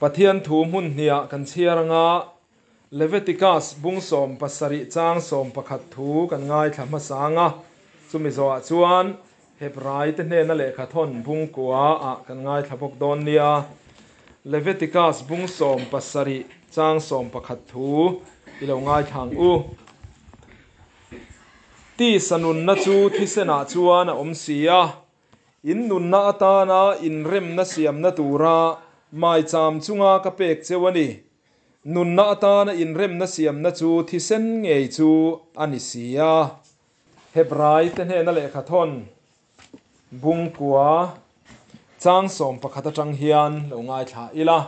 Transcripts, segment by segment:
Pathian thu hmun hniah kan chhiar anga Leviticus bung 17 chang 11 thu kan ngaithla hmasa anga, chumi zawhah chuan Hebrai te hnena lehkha thawn bung kua ah kan ngaithla bawk dawn nia. Leviticus bung 17 chang 11 thu i lo ngaithla ang u. Tisa nunna chu thisenah chuan a awm si a, in nunna atana inremna siamna tura maicham chunga ka pek cheu a ni. Nunna atana inremna siamna chu thisen ngei chu a ni si a. Hebrai te hnena lehkha thawn bung kua chang 11 atang hian lo ngaithla ila.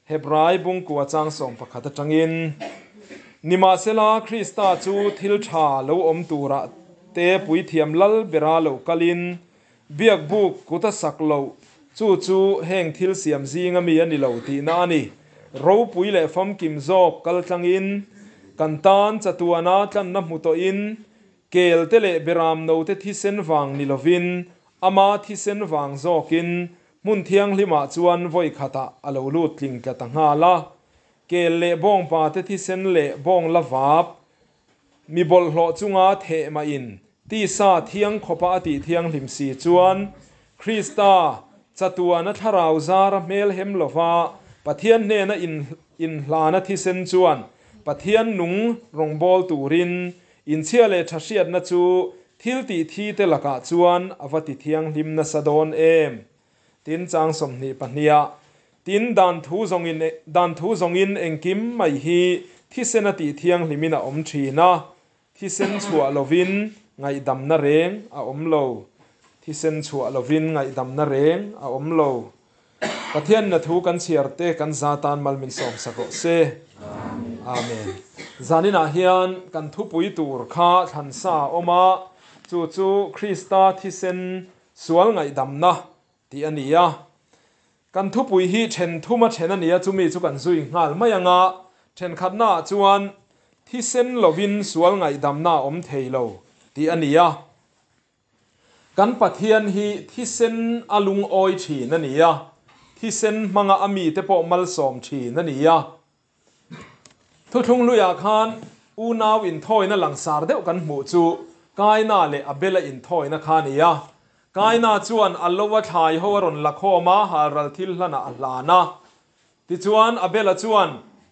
Hebrai bung kua chang 11 atangin, Nimahsela Krista chu thil tha lo awm tura te puithiam lal bera lo kalin biak buk kuta sak lo chu chu heng thil siam zinga mi a ni lo tihna a ni. Ropui leh famkim zawk kal tlangin kan tan chatuana tlanna hmu tawhin kel te leh beram no te thisen vang ni lovin ama thisen vang zawkin hmun thianghlimah chuan vawi khatah a lo lut tling tla ta nghal a. Kel leh bawng pa te thisen leh bawng la vap mi bawlhhlawh chunga theh mahin tisa thiang khawpa a tih thianghlim si chuan Krista chatuana thlarau zara hmel hem lova Pathian hnena inhlana thisen chuan Pathian nung rawngbâwl turin inchhia leh tha hriatna chu thil tih thi te lakah chuan a va ti thianghlim nasa dawn em. Tin chang 22ah tin dan thu zawngin dan thu zawngin engkim mai hi thisen a tih thianghlimin a awm thin a, thisen chhuah lovin ngaihdamna reng a awm lo. Thisen chhuah lovin ngaihdamna reng a awm lo. Pathian na thu kan chhiar te kan zatan mal min sawm sak rawh se. Amen. Zaninah hian kan thupui tur kha thlansa awma chu chu Krista thisen sual ngaihdamna tih a ni a. Kan thupui hi then thuma then a ni a, chumi chu kan zui nghal mai anga then khatna ah chuan thisen lovin sual ngaihdamna a awm thei lo tih a ni a. Kan Pathian hi thisen a lungawi thin a ni a, thisen hmanga a mite pawh malsawm thin a ni a. Thuthlung hluiah khan unau inthawina langsar deuh kan hmuh chu Kaina leh Abela inthawina kha a ni a. Kaina chuan a lo a thlai ho a rawn la khawm a, halral thil hlanah a hlan a. Tichuan Abela chuan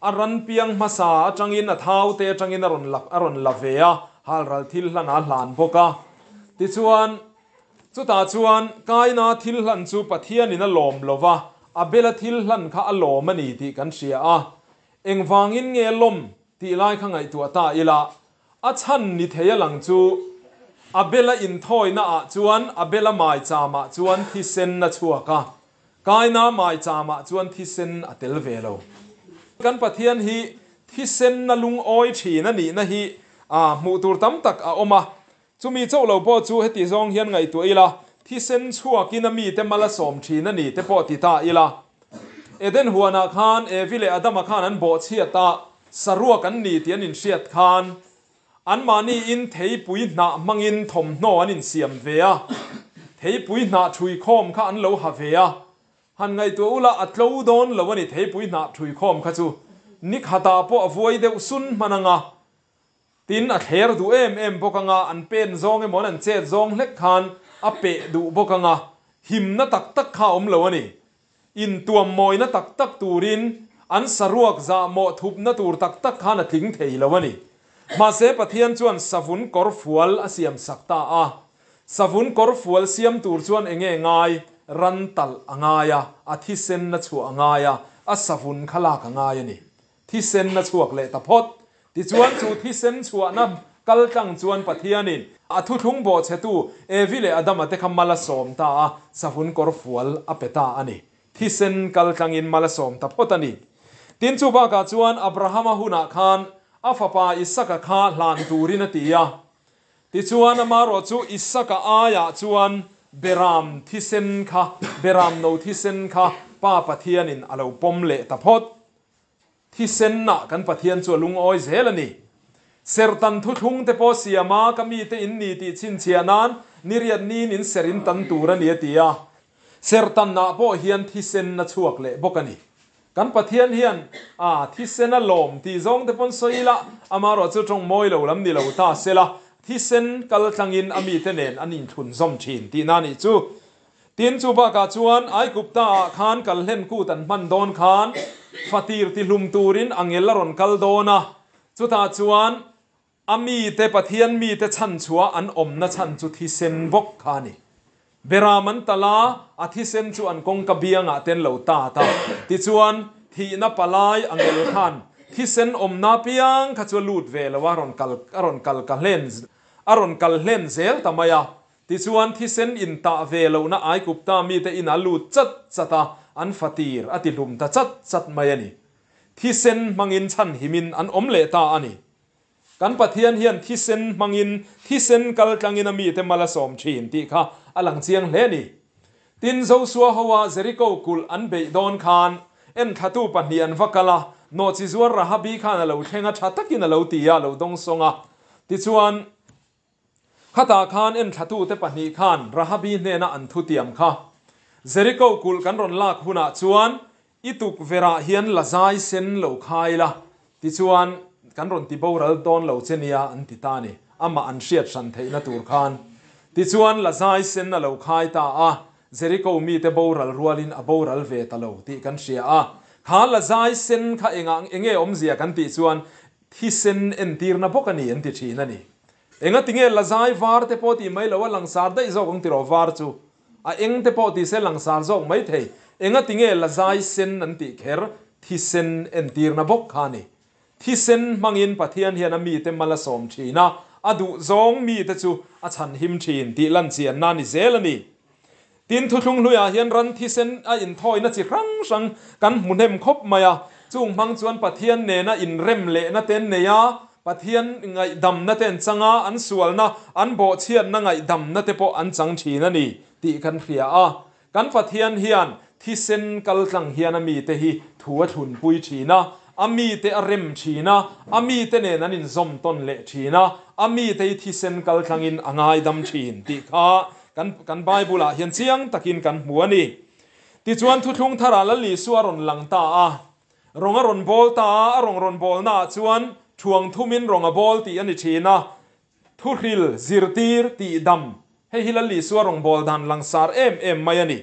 a ran piang hmasa atangin a thau te atangin a rawn la a rawn la ve a, halral thil hlanah a hlan bawk a. Tichuan chutah chuan Kaina thil hlan chu Pathianin a lawm lo va, Abela thil hlan kha a lawm a ni tih kan hria a. Engvangin nge lawm tih lai kha ngaihtuah ta ila, a chhan ni thei a lang chu Abela inthawina ah chuan Abela maicham ah chuan thisen a chhuak a, Kaina maicham ah chuan thisen a tel ve lo. Kan Pathian hi thisen na lungawi thin a nihna hi hmuh tur tam tak a awm a. Chumi chauh lo pawh chu heti zawng hian ngaihtuah ila, thisen chhuakin a mite mal a sawm thin a ni te pawh ti ta ila. Eden huanah khan Evi leh Adama khan an bawhchhiat a, saruak an ni tih an inhriat khan anmahniin theipui hnah hmangin thawmhnaw an insiam ve a, theipui hnah ṭhui khawm kha an lo ha ve a. Han ngaihtuah ula a tlo dawn lo a ni theipui hnah ṭhui khawm kha chu. Ni khatah pawh a vuai deuh sun hman anga. Tin, a thler duh em em bawk anga, an pen zawng emaw an chet zawng hlek khan a peh duh bawk anga, himna tak tak kha a awm lo a ni. Intuam mawina tak tak turin an saruak zahmawh thupna tur tak tak khan a tling thei lo a ni. Mahse, Pathian chuan savun kawr fual a siam sak ta a. Savun kawr fual siam tur chuan enge ngai? Ran talh a ngai a, a thisen a chhuah a ngai a, a savun kha lak a ngai a ni. Thisen a chhuak leh ta phawt. Tichuan chu thisen chhuahna kal tlang chuan Pathianin a thuthlung bawhchhetu Evi leh Adama te kha mal a sawm ta a, savun kawr fual a pe ta a ni. Thisen kal tlangin mal a sawm ta phawt a ni. Tin chu bakah chuan Abrahama hunah khan a fapa Isaka kha hlan turin a ti a. Tichuan amarawh chu Isaka aiah chuan Beram thisen kha, Beram no thisen kha Pa Pathianin a lo pawm leh ta phawt. Thisenna kan Pathian chu a lungawi zel a ni. Serhtan thuthlung te pawh siam a, ka mite in ni tih chhinchhiah nan niriat niin in serh in tan tur a ni a ti a. Serhtanah pawh hian thisen a chhuak leh bawk a ni. Kan Pathian hian a thisen a lawm tih zawng te pawn sawi ila, amaherawh chu tawng mawi lo lam ni lo ta sela, thisen kal tlangin a mite nen an inthlunzawm thin tihna a nih chu. Tin, chu bakah chuan Aigupta ah khan kal hlen kut an hman dawn khan fatir tihlum turin angel a rawn kal dawn a, chutah chuan A mite, Pathian mite chhanchhuah an awmna chhan chu thisen bawk kha a ni. Beram an talh a, a thisen chu an kawngka biangah ten lo tat a. Tichuan, thihna palai a ngel khan thisen awmna piang kha chu a lut ve lo a, rawn kal, a rawn kal ka hlen, a rawn kal hlen zel ta mai a. Tichuan, thisen intah ve lohna Aigupta mite inah lut chat chat a, an fatir a tihlum ta chat chat mai a ni. Thisen hmangin chhanhimin an awm leh ta a ni. Kan Pathian hian thisen hmangin, thisen kal tlangin a mite mal a sawm thin tih kha a lang chiang hle a ni. Tin, Josua hoa Jeriko kulh an beih dawn khan enthlatu pahnih an va kal a, nawhchi zuar Rahabi khan a lo thleng a, tha takin a lo ti a, a lo dawng sawng a. Tichuan, Khatah khan enthlatute pahnih khan Rahabi hnena an thutiam kha, Jeriko kulh kan rawn lak hunah chuan i tukverhah hian la zai sen lo khai la, tichuan kan rawn ti boral dawn lo che nia an ti ta a ni, amah an hriat hran theihna tur khan. Tichuan la zai sen a lo khai ta a, Jeriko mite boral rualin a boral ve ta lo tih kan hria a. Kha la zai sen kha engah enge awmzia kan tih chuan Thisen entirna bawk a ni an ti thin a ni. Engati nge lazai var te pawh tih mai lo a langsar daih zawk ang tiraw var chu a eng te pawh ti se langsar zawk mai thei. Engati nge lazai sen an tih kher thisen entirna bawk kha a ni. Thisen hmangin Pathian hian a mite mal a sawm thin a, a duh zawng mite chu a chhanhim thin tih lanchianna a ni zel a ni. Tin, thuthlung hluiah hian ran thisen a inthawina chi hrang hrang kan hmu hnem khawp mai a, chung hmang chuan Pathian nena inrem lehna te an nei a, Pathian ngaihdamna te an chang a, an sualna, an bawhchhiatna ngaihdamna te pawh an chang thin a ni tih kan hria a. Kan Pathian hian thisen kaltlang hian a mite hi thu a thlunpui thin a, a mite a rem thin a, a mite nen an inzawm tawn leh thin a, a mite hi thisen kaltlangin a ngaidam thin tih kha Kan kan Bible-ah hian chiang takin kan hmu a ni. Tichuan thuthlung tharah Lal Isua a rawn lang ta a, rawng a rawn bawl ta a, a rawng rawn bawlnaah chuan thuang thumin rawng a bawl tih a ni thin a, thuhril, zirtir, tihdam, hei hi Lal Isua rawng bawl dan langsar em em mai a ni.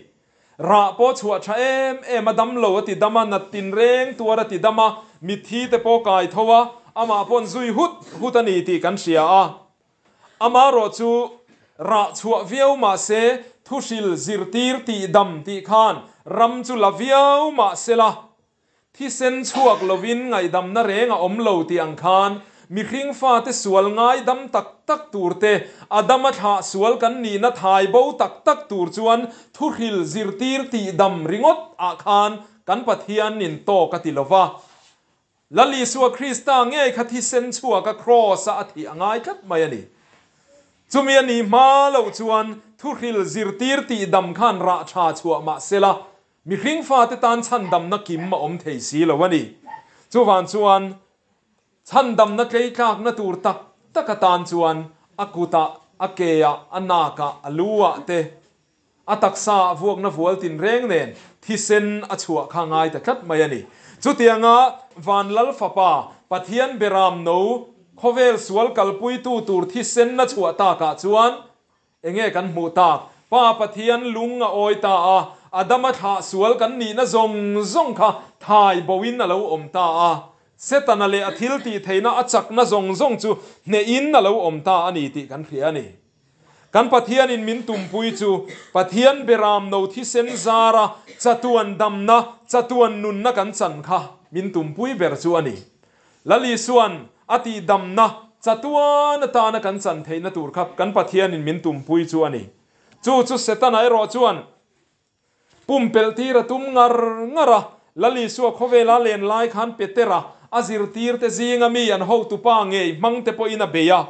Rah pawh chhuah tha em em a, dam lo a ti dam a, nat tinreng tuar a ti dam a, mitthi te pawh kai tho a, amah paw'n zui hut hut a ni tih kan hria a. Amaherawh chu rah chhuah viau mah se, thuhril zirtir tihdam tih khan ram chu la viau mah sela, thisen chhuak lovin ngaihdamna reng a awm lo tih ang khan mihring fate sual ngaidam tak tak tur te, a dama thlah sual kan nihna thai bo tak tak tur chuan thuhril zirtir tihdam ringawt ah khan kan Pathianin tawk a ti lova. Lal Isua Krista ngei kha thisen chhuaka Kraws-a a thih a ngai tlat mai a ni. Chumi a nih hma loh chuan thuhril zirtir tihdam khan rah tha chhuah mah sela, mihring fate tan chhandamna kim a awm thei si lo a ni. Chuvang chuan chhandamna tleitlakna tur tak tak atan chuan a kutah, a keah, a nakah, a lu-ah te, A taksa ah vuakna vual tinreng nen thisen a chhuah kha ngai ta tlat mai a ni. Chutianga Van Lal Fapa, Pathian Beram No, khawvel sual kalpuitu tur thisen a chhuah takah chuan enge kan hmuh tak? Pa Pathian lung a awi ta a, Adama thlah sual kan nihna zawng zawng kha thai boin a lo awm ta a. Setana leh a thil tih theihna a chakna zawng zawng chu hnehin a lo awm ta a ni tih kan hria a ni. Kan Pathianin min tumpui chu Pathian beram no thisen zara chatuan damna, chatuan nunna kan chan kha min tumpui ber chu a ni. Lal Isua'n a tih damna chatuan atana kan chan theihna tur kha kan Pathianin min tumpui chu a ni. Chu chu Setana erawh chuan Pumpelh tir a tum ngar ngar a, Lal Isua khawvela len lai khan Petera a zirtirte zinga mi an hotupa ngei hmang te pawhin a bei a.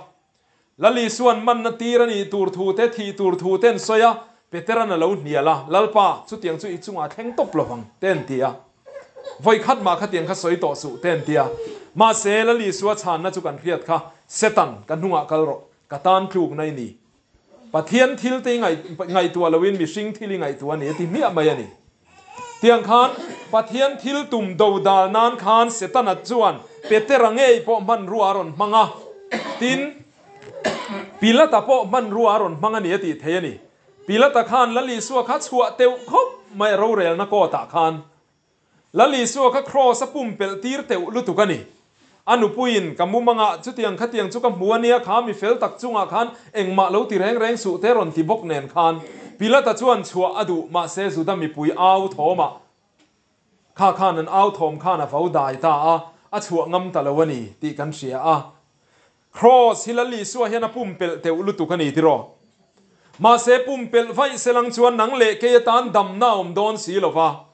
Lal Isua'n manna tir a nih tur thu te, thih tur thu te an sawi a, Petera'n a lo hnial a, Lalpa, chutiang chu i chungah thleng tawp lo vang, te an ti a. Vawi khat mah khatiang kha sawi tawh suh, te an ti a. Mahse, Lal Isua chhanna chu kan hriat kha, Setan, ka hnungah kal rawh, ka tan tlukna i ni. Pathian thil te i ngaihtuah loin mihring thil i ngaihtuah a ni a ti hmiah mai a ni. Tiang khan Pathian thil tum do dal nan khan Setana chuan Petera ngei pawh hmanrua a rawn hmang a, tin, Pilata pawh hmanrua a rawn hmang a ni a tih theih a ni. Pilata khan Lal Isua kha chhuah teuh khawp mai a rorelna court ah khan. Lal Isua kha Kraws a pumpelh tir teuh lutuk a ni. A nupuiin, Ka mumangah chutiang khatiang chu ka hmu a nia, kha mi fel tak chungah khan engmah lo ti reng reng suh te rawn ti bawk nen khan Pilata chuan chhuah a duh, mahse Juda mipui au thawmah kha khan an au thawm khan a vo dai ta a, a chhuah ngam ta lo a ni tih kan hria a. Kraws hi Lal Isua hian a pumpelh teuh lutuk a ni tiraw? Mahse pumpelh vaih selang chuan nang leh kei atan damna a awm dawn si lo va.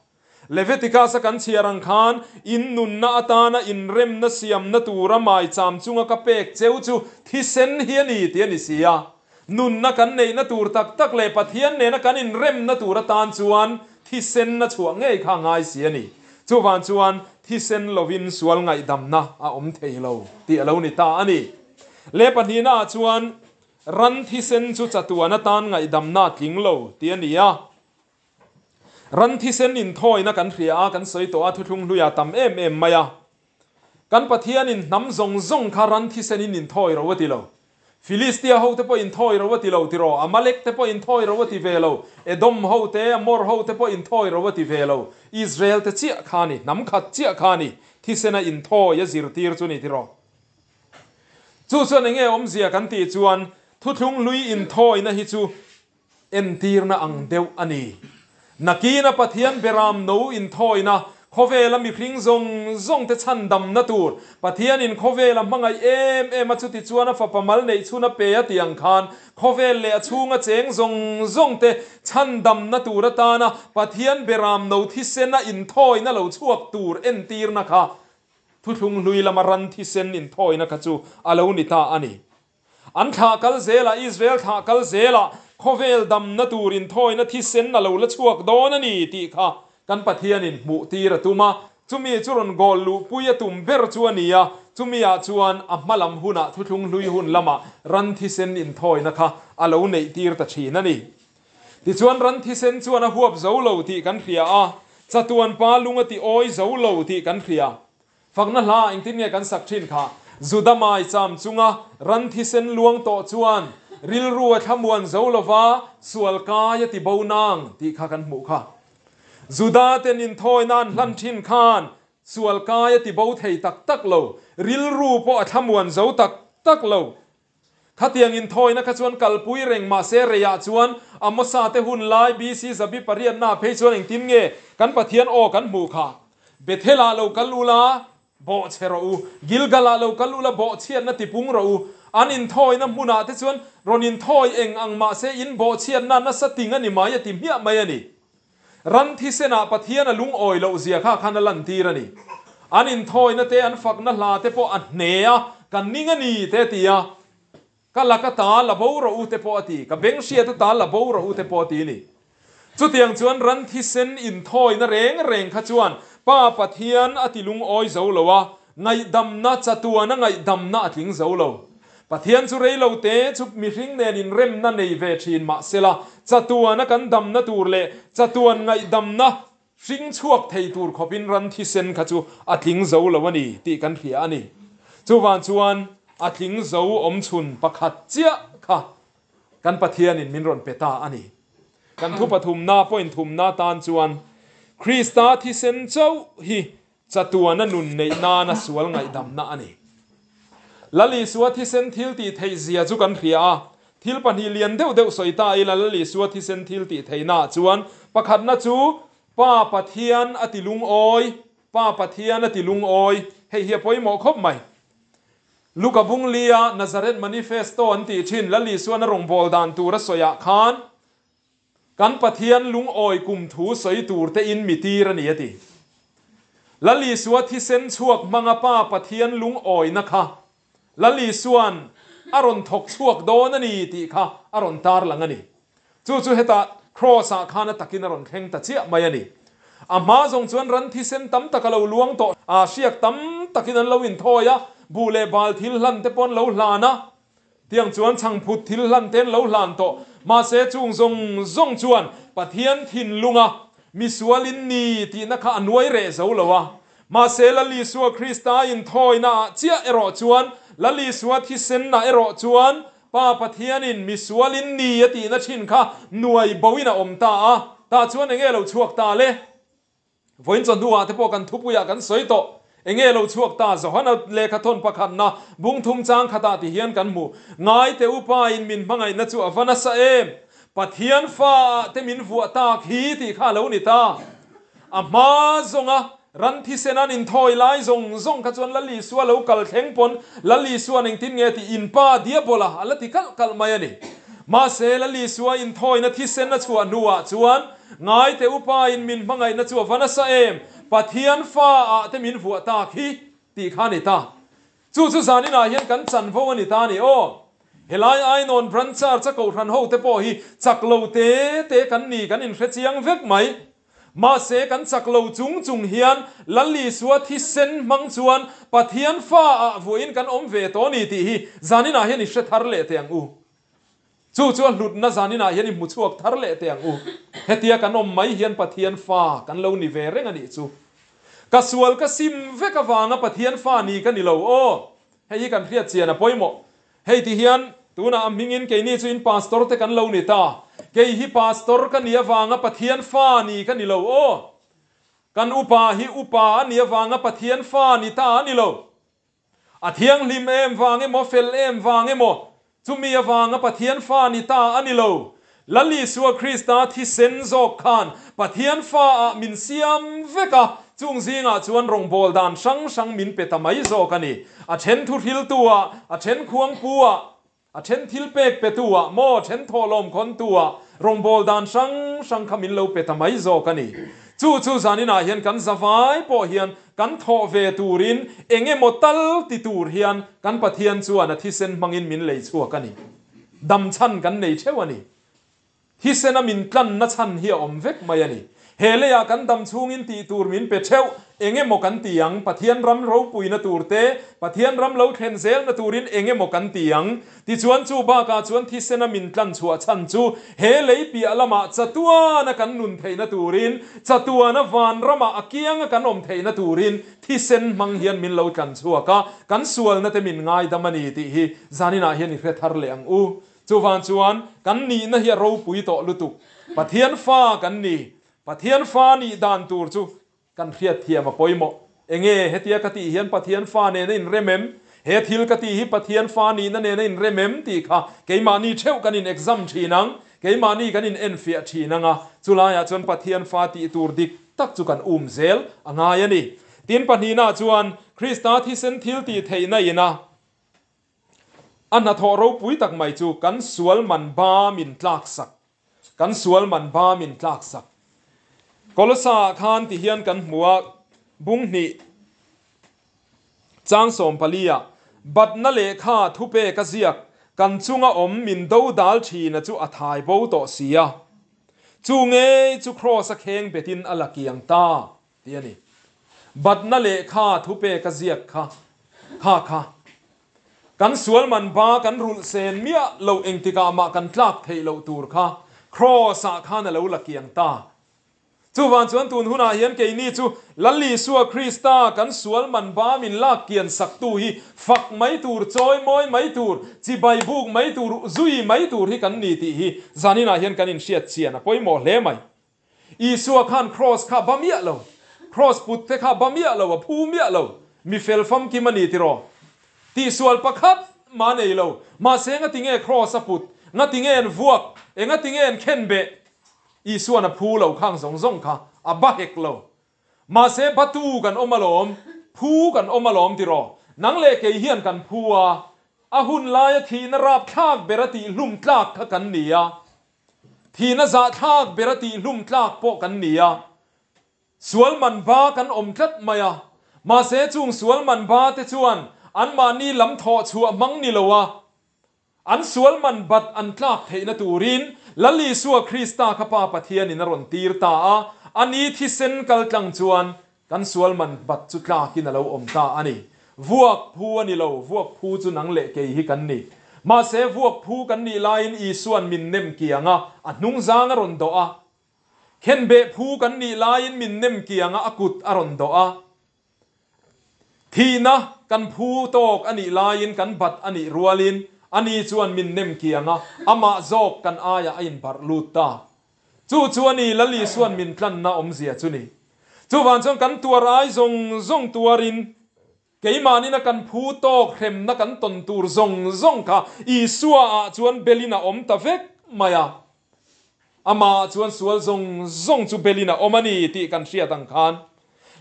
Leviticus a kan chhiar ang khan, in nunna atana inremna siamna tura maicham chunga ka pek cheu chu thisen hi a ni tih a ni si a. Nunna kan neihna tur tak tak leh Pathian nena kan inremna tur atan chuan thisen a chhuah ngei kha a ngai si a ni. Chuvang chuan thisen lovin sual ngaihdamna a awm thei lo tih a lo ni ta a ni. Leh pahnihnaah chuan ran thisen chu chatuan atan ngaihdamna a tling lo tih a ni a. Ran thisen inthawina kan hria a, kan sawi tawh a, thuthlung hluia tam em em mai a. Kan Pathianin hnam zawng zawng kha ran thisenin inthawi ro a ti lo. Filistia hote pawh inthawi ro a ti lo tiraw? Amalek te pawh inthawi ro a ti ve lo. Edom hote, Amor hote pawh inthawi ro a ti ve lo. Israel te chiah kha a ni, hnam khat chiah kha a ni, thisena inthawi a zirtir chu ni tiraw? Chu chuan enge awmzia kan tih chuan thuthlung hlui inthawina hi chu Entirna ang deuh a ni. Nakina Pathian beram no inthawina, khawvela mihring zawng zawngte chhandamna tur, Pathianin khawvela hmangaih em em a chuti chuan a fapa mal neih chhun a pe a tih ang khan, khawvel leh a chhunga cheng zawng zawngte chhandamna tur atana Pathian beram no thisena inthawina lo chhuak tur entirna kha thuthlung hlui lama ran thisen inthawina kha chu a lo ni ta a ni. An thlah kal zelah, Israel thlah kal zelah, khawvel damna tur inthawina thisen a lo la chhuak dawn a ni tih kha kan Pathianin hmuh tir a tum a. Chumi chu rawn goal luhpui a tum ber chu a ni a, chumi ah chuan a hma lam hunah thuthlung hlui hun lamah ran thisen inthawina kha a lo neih tir ta thin a ni. Tichuan ran thisen chuan a huap zo lo tih kan hria a, chatuan pa lung a ti awi zo lo tih kan hria. Fakna hla engtin nge kan sak thin kha? Juda maicham chunga ran thisen luang tawh chuan rilru a thlamuan zo lova sual kai a ti bo nang tih kha kan hmuh kha. Juda ten inthawina an hlan thin khan sual kai a ti bo thei tak tak lo, rilru pawh a thlamuan zo tak tak lo. Khatiang inthawina kha chuan kalpui reng mahse reiah chuan Amosa te hun lai BC zabi pariatna phei chuan engtin nge kan Pathian aw kan hmuh kha? Bethel-ah lo kal ula, bawh chhe rawh u. Gilgal-ah lo kal ula, bawh chhiatna tipung rawh u. An inthawina hmunah te chuan rawn inthawi eng ang mahse in bawh chhiatna nasa ting a ni mai a ti hmiah mai a ni. Ram thisenah Pathian a lungawi loh zia kha khan a lantir a ni. An inthawina te, an fakna hla te pawh a hne a, ka ning a ni te a ti a, ka laka ta la bo rawh u te pawh a ti, ka beng hriat ata la bo rawh u te pawh a ti a ni. Chutiang chuan ran thisen inthawina reng reng kha chuan Pa Pathian a ti lungawi zo lo a, Ngaihdamna, chatuana ngaihdamna a tling zo lo. Pathian chu rei lo te chu mihring nen inremna nei ve thin mah sela, chatuana kan damna tur leh chatuan ngaihdamna hring chhuak thei tur khawpin ran thisen kha chu a tling zo lo a ni tih kan hria a ni. Chuvang chuan a tling zo awmchhun pakhat chiah kha kan Pathianin min rawn pe ta a ni. Kan thu pathumna, point thumna tan chuan Krista thisen chauh hi Chatuana nun neih nana sual ngaihdamna a ni. Lal Isua thisen thil tih theih zia chu kan hria a, thil pahnih lian deuh deuh sawi ta ila Lal Isua thisen thil tih theihnaah chuan pakhatna chu Pa Pathian a ti lungawi, Pa Pathian a ti lungawi, hei hi a pawimawh khawp mai. Luka Bunglia Nazareth Manifesto an tih thin Lal Isuan a rawngbâwl dan tur a sawiah khan, Kan Pathian lungawi kum thu sawi tur te in mi tir a ni a ti. Lal Isua thisen chhuak hmanga Pa Pathian lungawina kha Lal Isua'n a rawn thawk chhuak dawn a ni tih kha a rawn tarlang a ni. Chu chu hetah Kraws ah khan a takin a rawn thleng ta chiah mai a ni. A hma zawng chuan ran thisen tam tak a lo luang tawh a, hriak tam takin an lo inthawi a, buh leh bal thil hlan te pawh an lo hlan a, Tiang chuan chhangphut thil hlan ten lo hlan tawh. Mahse chung zawng zawng chuan Pathian thinlunga misual in ni tihna kha a nuai reh zo lo a. Mahse Lal Isua Krista inthawina ah chiah erawh chuan, Lal Isua thisenna erawh chuan Pa Pathianin misual in ni a tihna thin kha nuai boin a awm ta a. Tah chuan enge lo chhuak ta le? Vawiin chawhnuah te pawh kan thupuiah kan sawi tawh. Enge lo chhuak ta? Johana lehkhathawn pakhatna bung thum chang khatah ti hian kan hmu. Ngai teh upa in min hmangaihna chu a va nasa em? Pathian fa ah te min vuah tak hi tih kha a lo ni ta. A hma zawnga ran thisen an inthawi lai zawng zawng kha chuan Lal Isua lo kal thleng pawn Lal Isua'n engtin nge tih in pa diabola a la ti kalh kalh mai a ni. Mahse Lal Isua inthawina thisen a chhuah hnuah chuan Ngai teh upa in min hmangaihna chu a va nasa em? Pathian fa ah te min vuah tak hi tih kha a ni ta. Chu chu zaninah hian kan chanvo a ni ta a ni aw. Helai Ainawn Branch Church a kohhran ho te pawh hi chak lo te te kan ni kan inhre chiang vek mai. Mahse kan chak lo chung chung hian Lal Isua thisen hmang chuan Pathian fa ah vuahin kan awm ve tawh a ni tih hi zaninah hian i hre thar leh teh ang u. Chu chu a hlutna zaninah hian i hmu chhuak thar leh teh ang u. Hetia kan awm mai hian Pathian fa kan lo ni ve reng a nih chu. Ka sual ka sim vek avanga Pathian fa ni ka ni lo aw. Hei hi kan hriat chian a pawimawh. Hei ti hian tunah a hmingin keini chu in pastor te kan lo ni ta. Kei hi pastor ka nih avanga Pathian fa ni ka ni lo aw. Kan upa hi upa a nih avanga Pathian fa ni ta a ni lo. A thianghlim em vang emaw, fel em vang emaw, chumi avanga Pathian fa ni ta a ni lo. Lal Isua Krista thisen zawk khan Pathian fa ah min siam vek a, chung zingah chuan rawngbâwl dan hrang hrang min pe ta mai zawk a ni. A then thuhriltu ah, a then khuangpu ah, A then thil pek petu ah maw then thawhlawm khawntu ah rawngbâwl dan hrang hrang kha min lo pe ta mai zawk a ni. Chu chu zaninah hian kan zavai pawh hian kan thawh ve turin eng emaw tal ti tur hian kan Pathian chuan a thisen hmangin min lei chhuak a ni. Dam chhan kan nei theuh a ni. Thisena min tlanna chhan hi a awm vek mai a ni. He leiah kan dam chhungin tih tur min pe theuh, eng emaw kan ti ang, Pathian ram ropuina tur te, Pathian ram lo thlen zelna turin eng emaw kan ti ang. Tichuan chu bakah chuan thisena min tlan chhuah chhan chu he lei piah lamah chatuana kan nun theihna turin, chatuana van ramah a kianga kan awm theihna turin thisen hmang hian min lo tlan chhuak a, kan sualna te min ngaidam a ni tih hi zaninah hian i hre thar leh ang u. Chuvang chuan kan nihna hi a ropui tawh lutuk. Pathian fa kan ni. Pathian fa nih dan tur chu kan hriatthiam a pawimawh. Enge hetia ka tih hian Pathian fa nena inrem em? He thil ka tih hi Pathian fa nihna nena inrem em tih kha keimahni theuh kan in exam thin ang, keimahni kan in enfiah thin ang a, chulaiah chuan Pathian fa tih tur dik tak chu kan um zel a ngai a ni. Tin pahnihna chuan Krista thisen thil tih theihna ina A hnathawh ropui tak mai chu kan sual man ba min tlak sak, kan sual man ba min tlak sak. Kolosa ah khan ti hian kan hmu a, bung hnih chang 14 ah, Batna lehkha thupek a ziak, kan chunga awm min do dal thina chu a thai bo tawh si a, chu ngei chu Kraws a kheng betin a la kiang ta. Tih a ni. Batna lehkha thupek a ziak kha, kha kha. Kan sual man ba kan rulh sen miah loh engtikah mah kan tlak theih loh tur kha Kraws ah khan a lo la kiang ta. Chuvang chuan tun hunah hian keini chu Lal Isua Krista kan sual man ba min lak kian saktu hi fak mai tur, chawi mawi mai tur, chibai buk mai tur, zui mai tur hi kan ni tih hi zaninah hian kan inhriat chian a pawimawh hle mai. Isua khan Kraws kha ba miah lo, Kraws put te kha ba miah lo, a phu miah lo, mi fel famkim a ni tiraw? Tihsual pakhat mah nei lo, mahse ngati nge Kraws a put, ngati nge an vuak, engati nge an khen beh? Isua'n a phu lo khang zawng zawng kha a ba hek lo. Mahse batu kan awm alawm, phu kan awm alawm tiraw? Nang leh kei hian kan phu a, a hun laia thihna rapthlak ber a tihhlum tlak kha kan ni a. Thihna zahthlak ber a tihhlum tlak pawh kan ni a, sual man ba kan awm tlat mai a, mahse chung sual man ba te chuan anmahni lam thawh chhuah hmang ni lo a, an sual man bat an tlak theihna turin Lal Isua Krista kha Pa Pathianin a rawn tir ta a, a ni thisen kal tlang chuan kan sual man bat chu tlakin a lo awm ta a ni. Vuak phu a ni lo, vuak phu chu nang leh kei hi kan ni. Mahse vuak phu kan nih laiin Isua'n min nem kiang a, a hnungzang a rawn dawh a. Khenbeh phu kan nih laiin min nem kianga a kut a rawn dawh a. Thihna kan phu tawk a nih laiin kan bat a nih rualin ani chuan min nem kianga amah zawk kan aiah a inbarh lut ta. Chu chu a ni Lal Isua'n min tlanna awmzia chu ni. Chuvang chuan kan tuar ai zawng zawng tuarin Keimahnin a kan phu tawk hremna kan tawn tur zawng zawng kha Isua ah chuan belin a awm ta vek mai a. Amah ah chuan sual zawng zawng chu belin a awm a ni tih kan hriat ang khan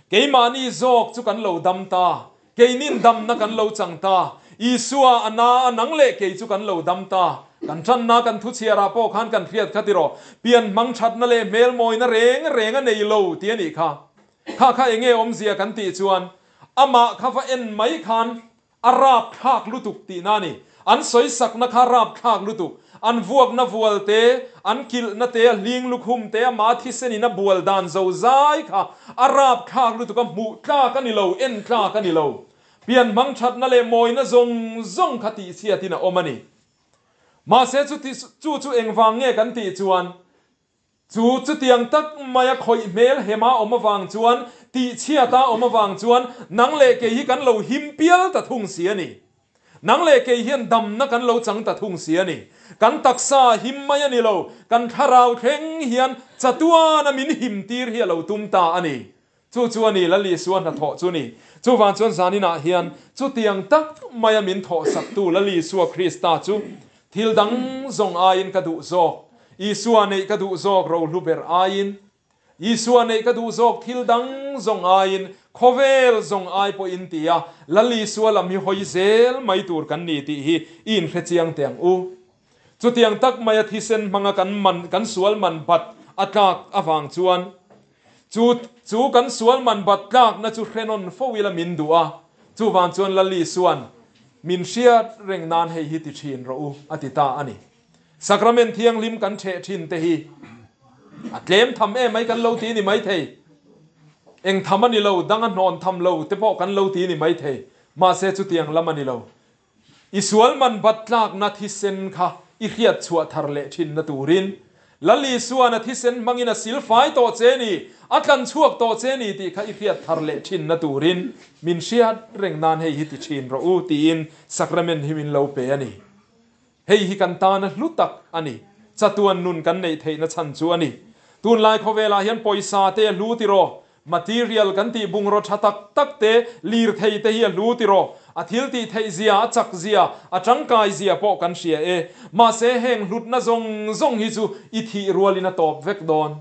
keimahni zawk chu kan lo dam ta, keinin damna kan lo chang ta, Isua a na a nang leh kei chu kan lo dam ta. Kan tanna kan thuchhiar ah pawh khan kan hriat kha tiraw, pian hmang thatna leh hmelmawina reng reng a nei lo ti a nih kha. Kha kha enge awmzia kan tih chuan amah kha va en mai khan a rap thlak lutuk tihna a ni. An sawisakna kha rap thlak lutuk. An vuakna vual te, an kilhna te, a hling lukhum te, amah thisen in a bual dan zo zai kha a rap thlak lutuk a hmuh tlak a ni lo, en tlak a ni lo. Pian hmang thatna leh mawina zawng zawng kha tihchhiatin a awm a ni. Mahse chuti chu chu engvang nge kan tih chuan Chu chutiang tak maia khawih hmel hema awm avang chuan, tihchhiata awm avang chuan nang leh kei hi kan lo him pial ta thung si a ni. Nang leh kei hian damna kan lo chang ta thung si a ni. Kan taksa him mai a ni lo, kan thlarau thleng hian chatuana min him tir hi a lo tum ta a ni. Chu chu a ni, Lal Isua hnathawh chu ni. Chuvang chuan zaninah hian chutiang tak maia min thawhsaktu Lal Isua Krista chu thil dang zawng aiin ka duh zawk. Isua neih ka duh zawk rohlu ber aiin. Isua neih ka duh zawk thil dang zawng aiin, khawvel zawng ai pawhin tia Lal Isua lam hi hawi zel mai tur kan ni tih hi i inhrechiang teh ang u. Chutiang tak maia thisen hmanga kan man kan sual man bat a tlak avang chuan Chu chu kan sual man bat tlakna chu hrenawn fo ila min duh a, chuvang chuan Lali chuan min hriat reng nan hei hi ti thin rawh u a ti ta a ni. Sacrament thianghlim kan theh thin te hi a tlem tham em mai kan lo ti ni mai thei. Eng tham a ni lo, dang a hnawn tham lo te pawh kan lo ti ni mai thei. Mahse chutiang lam a ni lo. I sual man bat tlakna thisen kha i hriat chhuah thar leh thinna turin Lal Isua'n a thisen hmangin a sil fai tawh che ni, a tlan chhuak tawh che ni tih kha i hriat thar leh thinna turin min hriat reng nan hei hi ti thin rawh u tiin sacrament hi min lo pe a ni. Hei hi kan tana hlu tak a ni. Chatuan nun kan neih theihna chhan chu a ni. Tunlai khawvelah hian pawisa te a hlu tiraw? Material kan tih bungraw tha tak tak te, lirthei te hi a hlu tiraw? A thil tih theih zia, a chak zia, a tangkai zia pawh kan hria e. Mahse heng hlutna zawng zawng hi chu i thih rualin a tawp vek dawn.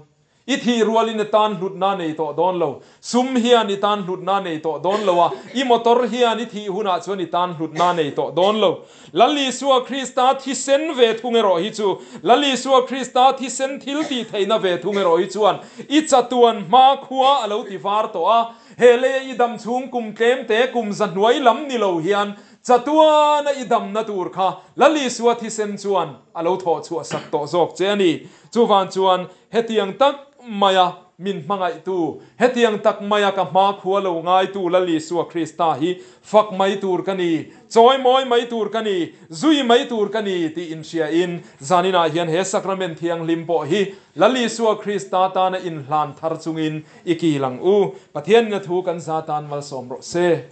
I thih rualin i tan hlutna nei tawh dawn lo. Sum hian i tan hlutna nei tawh dawn lo a, i motor hian i thih hunah chuan i tan hlutna nei tawh dawn lo. Lal Isua Krista thisen ve thung erawh hi chu, Lal Isua Krista thisen thil tih theihna ve thung erawh hi chuan i chatuan hma khua a lo ti var tawh a. He leia i dam chhung kum tlem te kum za hnuai lam ni lo hian chatuana i damna tur kha Lal Isua thisen chuan a lo thawh chhuah sak tawh zawk che a ni. Chuvang chuan hetiang tak maia Min hmangaihtu, hetiang tak maia ka hmakhua lo ngaitu Lal Isua Krista hi fak mai tur ka ni, chawimawi mai tur ka ni, zui mai tur ka ni tih inhriain zaninah hian he Sacrament Thianghlim pawh hi Lal Isua Krista tana inhlan thar chungin i kil ang u. Pathianin a thu kan za tan malsawm rawh se.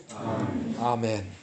Amen.